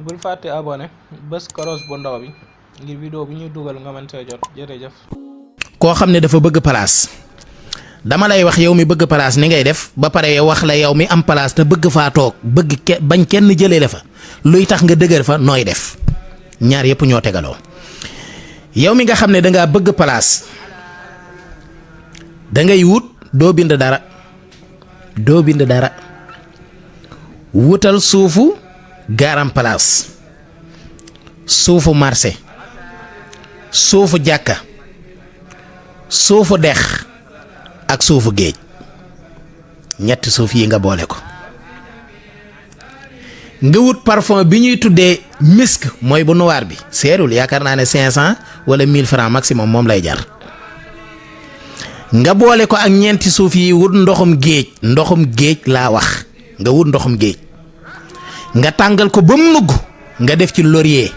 bul fàtte abonné bés koros bu ndaw bi ngir vidéo bu ñuy dugal nga mën see jot jërëjëf. koo xam ne dafa bëgg place dama lay wax yow mi bëgg place ni ngay def ba pare wax la yow mi am place te bëgg faa toog bëgg bañ kenn jëlee la fa luy tax nga dëgër fa nooy def ñaar yëpp ñoo tegaloo. yow mi nga xam ne dangaa bëgg place da ngay wut doo bind dara wutal suufu garam place suufu marché suufu jàkka suufu dex ak suufu géej ñetti suuf yi nga boole ko nga wut parfum bi ñuy tuddee misk mooy bu noir bi seerul yaakaar naa ne 500 wala 1000 francs maximum moom lay jar nga boole ko ak ñeenti suuf yi wut ndoxum géej laa wax nga wut ndoxum géej nga tàngal ko ba mu nugg nga def ci laurier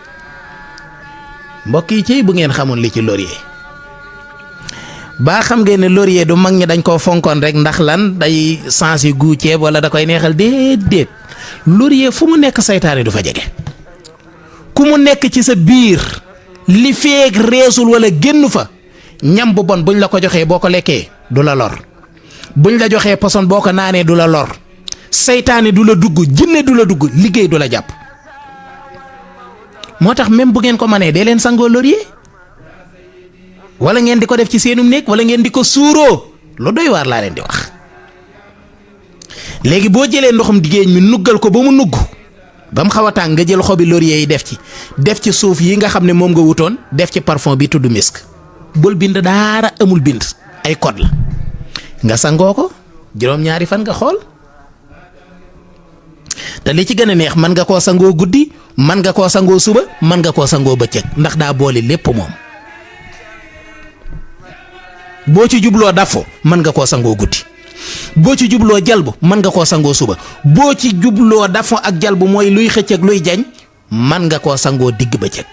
mbokk yi ci bu ngeen xamoon li ci laurier baa xam ngeen ne laurier du mag ñi dañ koo fonkoon rek ndax lan day sensi gu ceeb wala da koy neexal déedéet laurier fu mu nekk saytaane du fa jege ku mu nekk ci sa biir li feeg reesul wala génn fa ñam bu bon buñ la ko joxee boo ko lekkee du la lor buñ la joxee poson boo ko naanee du la lor saytaane du la dugg jinne du la dugg liggéey du la jàpp moo tax même bu ngeen ko mënee dee leen sangoo laurier wala ngeen di ko def ci seenum néeg wala ngeen di ko suuroo lu doy waar laa leen di wax. léegi boo jëlee ndoxum géej mi nuggal ko ba mu nugg ba mu xaw a tàng nga jël xobi laurier yi def ci suuf yi nga xam ne moom nga wutoon def ci parfum bi tudd misk bul bind daara amul bind ay code la nga sangoo ko juróom-ñaari fan nga xool te li ci gën a neex mën nga koo sangoo guddi mën nga koo sangoo suba mën nga koo sangoo bëccëg ndax daa boole lépp moom boo ci jubloo dafo mën nga koo sangoo guddi boo ci jubloo jalbu mën nga koo sangoo suba boo ci jubloo dafo ak jalbu mooy luy xëcc ak luy jañ mën nga koo sangoo digg bëccëg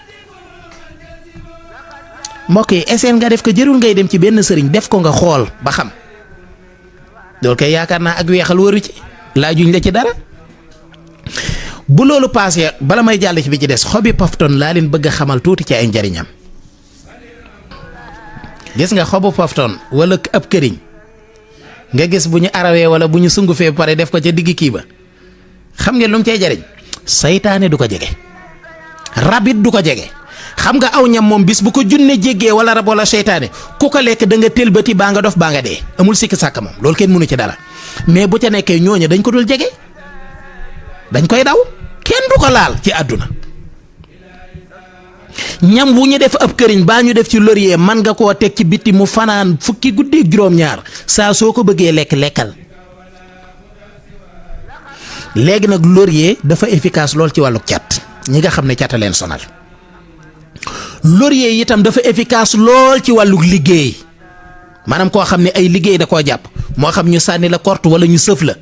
mbokk yi essayé nga def ko jërul ngay dem ci benn sëriñ def ko nga xool ba xam loolu kay yaakaar naa ak weexal waru ci laajuñ la ci dara. bu loolu paasee bala may jàll ci bi ci des xobi pafton laa leen bëgg a xamal tuuti ci ay njariñam gis nga xobu pafton wala ab këriñ nga gis bu ñu arawee wala bu ñu sungufee ba pare def ko ca digg kii ba xam ngeen lu mu cay jariñ saytaane du ko jege rabit du ko jege xam nga aw ñam moom bis bu ko junne jéggee wala rab wala seytaane ku ko lekk da nga tëlbati baa nga dof baa nga dee amul sikki sàkk moom loolu kenn mënu ci dara mais bu ca nekkee ñooñu dañ ko dul jege dañ koy daw kenn du ko laal ci àdduna ñam bu ñu def ab këriñ baa ñu def ci laurier man nga koo teg ci bitti mu fanaan fukki guddi ak juróom-ñaar saa soo ko bëggee lekkal léegi nag laurier dafa efficace lool ci wàllu cat ñi nga xam ne cata leen sonal laurier itam dafa efficace lool ci wàllu liggéey maanaam koo xam ne ay liggéey da koo jàpp moo xam ñu sànni la korte wala ñu sëf la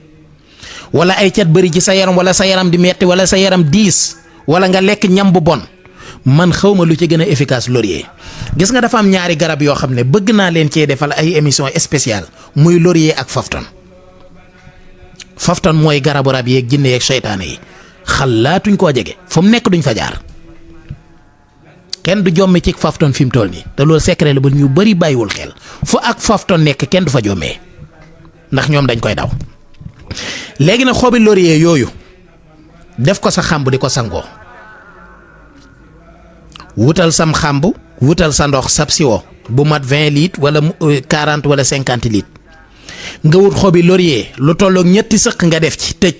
wala ay cat bëri ci sa yaram wala sa yaram di metti wala sa yaram diis wala nga lekk ñam bu bon man xawma lu ci gën a efficace laurier gis nga dafa am ñaari garab yoo xam ne bëgg naa leen cee defal ay émission spéciale muy laurier ak fafton mooy garabu rab yeeg jinne yeeg seytaane yi xalaatuñ koo jege fu mu nekk duñ fa jaar kenn du jommi ci fafton fi mu toll nii te loolu secret la ba ñu bari bàyyiwul xel fu ak fafton nekk kenn du fa jommee ndax ñoom dañ koy daw. léegi nag xobi laurier yooyu def ko sa xàmb di ko sangoo wutal sam xàmb wutal sa ndox sab siwo bu mat 20 litres wala 40 wala 50 litres nga wut xobi laurier lu tolloog ñetti sëq nga def ci tëj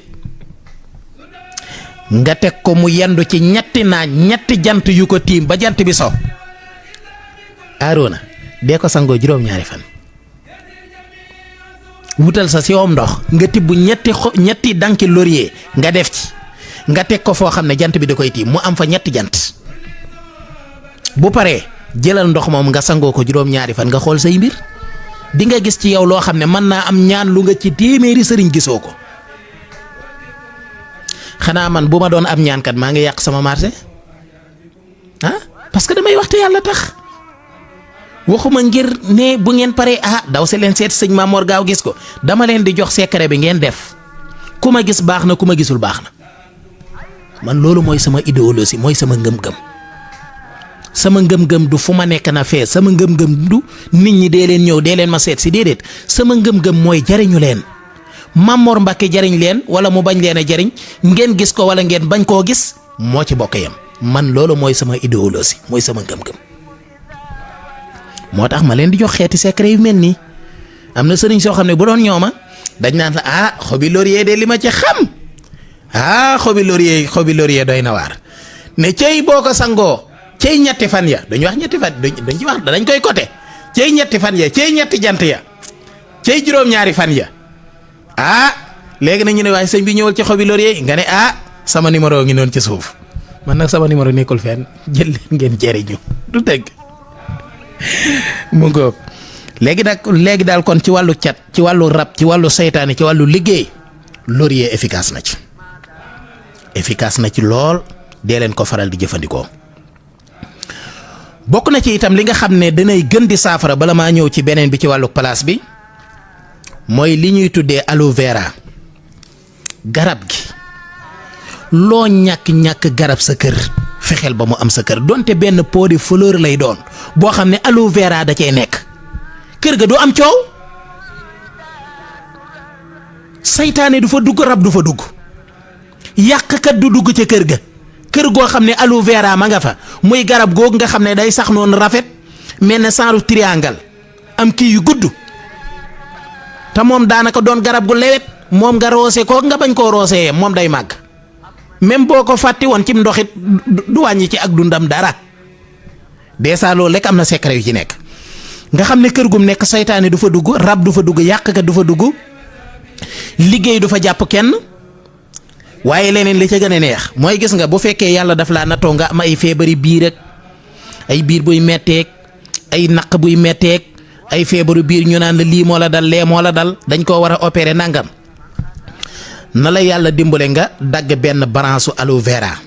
nga teg ko mu yendu ci ñetti naaj ñetti jant yu ko tiim ba jant bi so Aroona dee ko sangoo juróom-ñaari fan. wutal sa siwoom ndox nga tibb ñetti danki laurier nga def ci nga teg ko foo xam ne jant bi da koy tiim mu am fa ñetti jant bu paree jëlal ndox moom nga sangoo ko juróom-ñaari fan nga xool say mbir di nga gis ci yow loo xam ne mën naa am ñaan lu nga ci téeméeri sëriñ gisoo ko xanaa man bu ma doon am ñaankat maa ngi yàq sama marché parce que damay waxte yàlla tax waxuma ngir ne bu ngeen paree daw si leen seet sëñ Mamor gaaw gis ko dama leen di jox secret bi ngeen def ku ma gis baax na ku ma gisul baax na man loolu mooy sama idéologie mooy sama ngëm-ngëm. sama ngëm-ngëm du fu ma nekk na fee, sama ngëm-ngëm du nit ñi dee leen ñëw dee leen ma seet si, déedéet sama ngëm-ngëm mooy jariñu leen. Mamor Mbacke jariñ leen wala mu bañ leen a jariñ, ngeen gis ko wala ngeen bañ koo gis, moo ci bokk yam. man loolu mooy sama idéologie mooy sama ngëm-ngëm. moo tax ma leen di jox xeeti secret yu mel nii. am na sëriñ soo xam ne bu doon ñooma dañ naan la xobi laurier de li ma ci xam xobi laurier doy na waar ne cey boo ko sangoo cey ñetti fan ya dañu wax ñetti fan dañ ci wax dañ koy côté cey ñetti fan ya cey ñetti jant ya cey juróom-ñaari fan ya léegi na ñu ne waaye sëñ bi ñëwal ci xobi laurier nga ne sama numéro ngi noonu ci suuf. man nag sama numéro nekkul fenn, jël leen ngeen jëriñu du dëgg mu ngoog. léegi daal kon ci wàllu cat, ci wàllu rab, ci wàllu seytaane, ci wàllu liggéey, laurier efficace na ci lool. dee leen ko faral di jëfandikoo. bokk na ci itam li nga xam ne danay gën di saafara bala maa ñëw ci beneen bi ci wàllu place bi, mooy li ñuy tuddee aloe vera. garab gi loo ñàkk garab sa kër fexeel ba mu am sa kër, donte benn pot de fleur lay doon boo xam ne aloe vera da cee nekk. kër ga du am coow, saytaane du fa dugg, rab du fa dugg, yàqkat du dugg ca kër ga. kër goo xam ne aloe vera ma nga fa, muy garab googu nga xam ne day sax noonu rafet mel ne genre triangle am kii yu gudd, te moom daanaka doon garab gu lewet, moom nga roose ko nga bañ koo roosee moom day màgg. même boo ko fàtti woon cim ndoxit du wàññi ci ak dundam dara. dèjà loolu rek am na secret yu ci nekk. nga xam ne kër gum nekk saytaane du fa dugg, rab du fa dugg, yàqkat du fa dugg, liggéey du fa jàpp kenn. waaye leneen li ca gën a neex mooy gis nga bu fekkee yàlla daf laa nattoo nga am ay feebari biir ak ay biir buy metteeg ay naq buy metteeg ay feebaru biir ñu naan la lii moo la dal lee moo la dal dañ koo war a opérer nangam, na la yàlla dimbale nga dagg benn branche aloe vera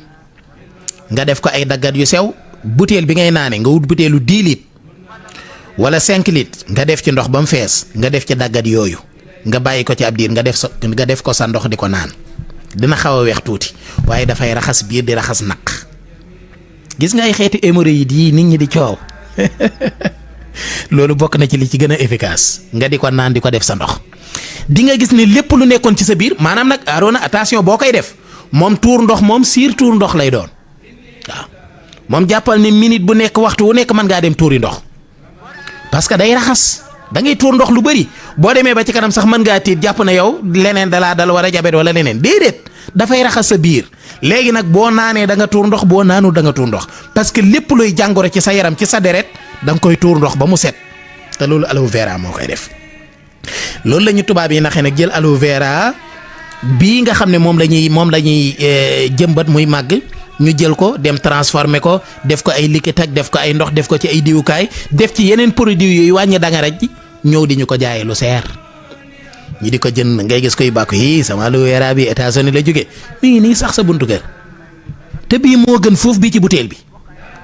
nga def ko ay daggat yu sew. butéel bi ngay naane nga wut butéelu 10 litres wala 5 litres nga def ci ndox ba mu fees, nga def ci daggat yooyu nga bàyyi ko ci ab diir nga def ko sa ndox di ko naan. dina xaw a weex tuuti waaye dafay raxas biir di raxas naq. gis nga ay xeeti hémorroïdes yii nit ñi di coow loolu bokk na ci li ci gën a efficace, nga di ko naan di ko def sa ndox. di nga gis ne lépp lu nekkoon ci sa biir, maanaam nag Arona attention boo koy def moom tuur ndox moom siir tuur ndox lay doon waaw. moom jàppal ne minute bu nekk waxtu wu nekk mën ngaa dem tuuri ndox, parce que day raxas. da ngay tuur ndox lu bëri, boo demee ba ci kanam sax mën ngaa tiit jàpp na yow leneen dalaa dal wala jabet wala leneen, déedéet dafay raxas sa biir. léegi nag boo naanee da nga tuur ndox, boo naanul da nga tuur ndox, parce que lépp luy jàngoro ci sa yaram ci sa deret da nga koy tuur ndox ba mu set. te loolu aloe vera moo koy def. loolu la ñu tubaab yi naxee nag jël aloe vera bii nga xam ne moom la ñuy jëmbat muy màgg, ñu jël ko dem transformer ko, def ko ay liquide ak def ko ay ndox, def ko ci ay diwukaay, def ci yeneen produit yooyu wàññi danga rek ñëw di ñu ko jaayee lu seer. ñi di ko jënd ngay gis koy bàkku yi sama aloe vera bi États-Unis la jóge, mi ngi nii sax sa buntu kër. te bii moo gën foofu bii ci butéel bi,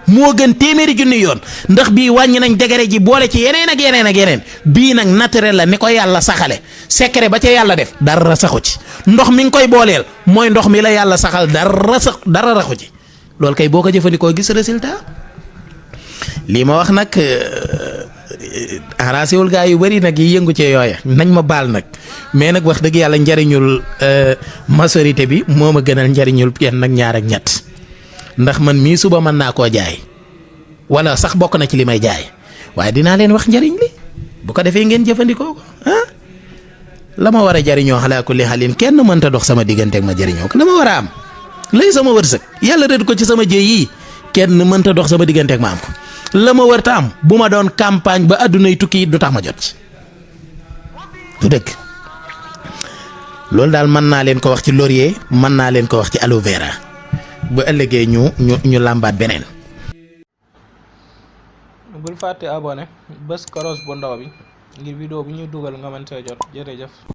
moo gën téeméeri junni yoon, ndax bii wàññi nañ degré ji boole ci yeneen ak yeneen ak yeneen. bii nag naturel la ni ko yàlla saxale, secret ba ca yàlla def dara saxu ci. ndox mi ngi koy booleel mooy ndox mi la yàlla saxal, dara raxu ci. loolu kay boo ko jëfandikoo gis résultat. lii ma wax nag arrangé wul gaa yu bari nag yi yëngu ci yooya, nañ ma baal nag, mais nag wax dëgg yàlla njariñul majorité bi moo ma gënal njariñul kenn nag ñaar ak ñett. ndax man mii suba mën naa koo jaay wala sax bokk na ci li may jaay, waaye dinaa leen wax njariñ li bu ko defee ngeen jëfandikoo ko. la ma war a jariñoo xalaa kulli xalin kenn mënta dox sama diggante ak ma jariñoo ko. la ma war a am lay sama wërsëg yàlla rëdd ko ci sama jëy yi, kenn mënta dox sama diggante ak ma am ko. la ma wërta am bu ma doon campagne ba àddunay tukki du tax ma jot ci. du dëgg. loolu daal mën naa leen ko wax ci laurier, mën naa leen ko wax ci aloe vera. bu ëllëgee ñu làmbaat beneen. bul fàtte abonné bës koros bu ndaw bi ngir vidéo bi ñuy dugal nga mën see jot. jërëjëf.